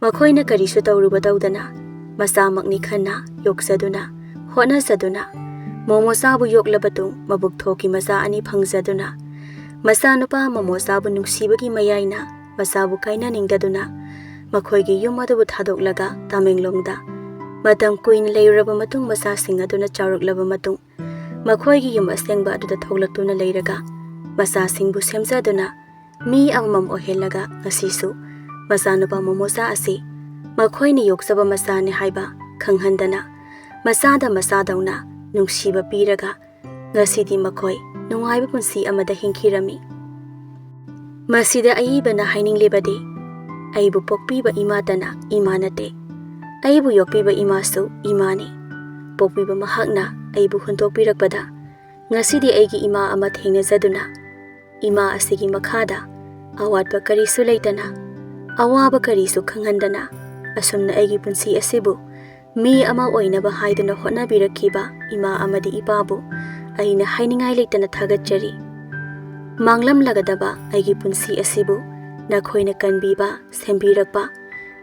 ꯃꯈꯣꯏꯅ ꯀꯔꯤꯁꯨ ꯇꯧꯔꯨꯕ ꯇꯧꯗꯅ ꯃꯆꯥꯃꯛꯅꯤ ꯈꯟꯅ ꯌꯣꯛꯆꯗꯨꯅ ꯍꯣꯠꯅꯖꯗꯨꯅ ꯃꯣꯃꯣꯆꯥꯕꯨ ꯌꯣꯛꯂꯕ ꯇꯨꯡ ꯃꯕꯨꯛ ꯊꯣꯛꯀꯤ ꯃꯆꯥ ꯑꯅꯤ ꯐꯪꯖꯗꯨꯅ ꯃꯆꯥꯅꯨꯄꯥ ꯃꯣꯃꯣꯆꯥꯕꯨ ꯅꯨꯡꯁꯤꯕꯒꯤ ꯃꯌꯥꯏꯅ ꯃꯆꯥꯕꯨ ꯀꯥꯏꯅꯅꯤꯡꯗꯗꯨꯅ ꯃꯈꯣꯏꯒꯤ ꯌꯨꯝ ꯑꯗꯨꯕꯨ ꯊꯥꯗꯣꯛꯂꯒ ꯇꯃꯦꯡꯂꯣꯡꯗ ꯃꯇꯝ ꯀꯨꯏꯅ ꯂꯩꯔꯨꯔꯕ ꯃꯇꯨꯡ ꯃꯆꯥꯁꯤꯡ ꯑꯗꯨꯅ ꯆꯥꯎꯔꯛꯂꯕ ꯃꯇꯨꯡ ꯃꯈꯣꯏꯒꯤ ꯌꯨꯝ ꯑꯁꯦꯡꯕ ꯑꯗꯨꯗ ꯊꯣꯛꯂꯛꯇꯨꯅ ꯂꯩꯔꯒ ꯃꯆꯥꯁꯤꯡꯕꯨ ꯁꯦꯝꯖꯗꯨꯅ ꯃꯤ ꯑꯃꯃꯝ ꯑꯣꯏꯍꯜꯂꯒ ꯉꯁꯤꯁꯨ ꯃꯆꯥꯅꯨꯄꯥ ꯃꯣꯃꯣꯆꯥ ꯑꯁꯤ ꯃꯈꯣꯏꯅ ꯌꯣꯛꯆꯕ ꯃꯆꯥꯅꯤ ꯍꯥꯏꯕ ꯈꯪꯍꯟꯗꯅ ꯃꯆꯥꯗ ꯃꯆꯥꯗꯧꯅ ꯅꯨꯡꯁꯤꯕ ꯄꯤꯔꯒ ꯉꯁꯤꯗꯤ ꯃꯈꯣꯏ ꯅꯨꯡꯉꯥꯏꯕ ꯄꯨꯟꯁꯤ ꯑꯃꯗ ꯍꯤꯡꯈꯤꯔꯝꯃꯤ꯫ ꯃꯁꯤꯗ ꯑꯏꯕꯅ ꯍꯥꯏꯅꯤꯡꯂꯤꯕꯗꯤ ꯑꯩꯕꯨ ꯄꯣꯛꯄꯤꯕ ꯏꯃꯥꯇꯅ ꯏꯃꯥ ꯅꯠꯇꯦ꯫ ꯑꯩꯕꯨ ꯌꯣꯛꯄꯤꯕ ꯏꯃꯥꯁꯨ ꯏꯃꯥꯅꯤ꯫ ꯄꯣꯛꯄꯤꯕ ꯃꯍꯥꯛꯅ ꯑꯩꯕꯨ ꯍꯨꯟꯗꯣꯛꯄꯤꯔꯛꯄꯗ ꯉꯁꯤꯗꯤ ꯑꯩꯒꯤ ꯏꯃꯥ ꯑꯃ ꯊꯦꯡꯅꯖꯗꯨꯅ ꯏꯃꯥ ꯑꯁꯤꯒꯤ ꯃꯈꯥꯗ ꯑꯋꯥꯠꯄ ꯀꯔꯤꯁꯨ ꯂꯩꯇꯅ ꯑꯋꯥꯕ ꯀꯔꯤꯁꯨ ꯈꯪꯍꯟꯗꯅ ꯑꯁꯨꯝꯅ ꯑꯩꯒꯤ ꯄꯨꯟꯁꯤ ꯑꯁꯤꯕꯨ ꯃꯤ ꯑꯃ ꯑꯣꯏꯅꯕ ꯍꯥꯏꯗꯨꯅ ꯍꯣꯠꯅꯕꯤꯔꯛꯈꯤꯕ ꯏꯃꯥ ꯑꯃꯗꯤ ꯏꯄꯥꯕꯨ ꯑꯩꯅ ꯍꯥꯏꯅꯤꯡꯉꯥꯏ ꯂꯩꯇꯅ ꯊꯥꯒꯠꯆꯔꯤ꯫ ꯃꯥꯡꯂꯝꯂꯒꯗꯕ ꯑꯩꯒꯤ ꯄꯨꯟꯁꯤ ꯑꯁꯤꯕꯨ ꯅꯈꯣꯏꯅ ꯀꯟꯕꯤꯕ, ꯁꯦꯝꯕꯤꯔꯛꯄ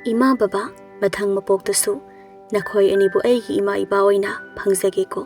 ꯏꯃꯥ ꯕꯕꯥ ꯃꯊꯪ ꯃꯄꯣꯛꯇꯁꯨ ꯅꯈꯣꯏ ꯑꯅꯤꯕꯨ ꯑꯩꯒꯤ ꯏꯃꯥ ꯏꯄꯥ ꯑꯣꯏꯅ ꯐꯪꯖꯒꯦꯀꯣ꯫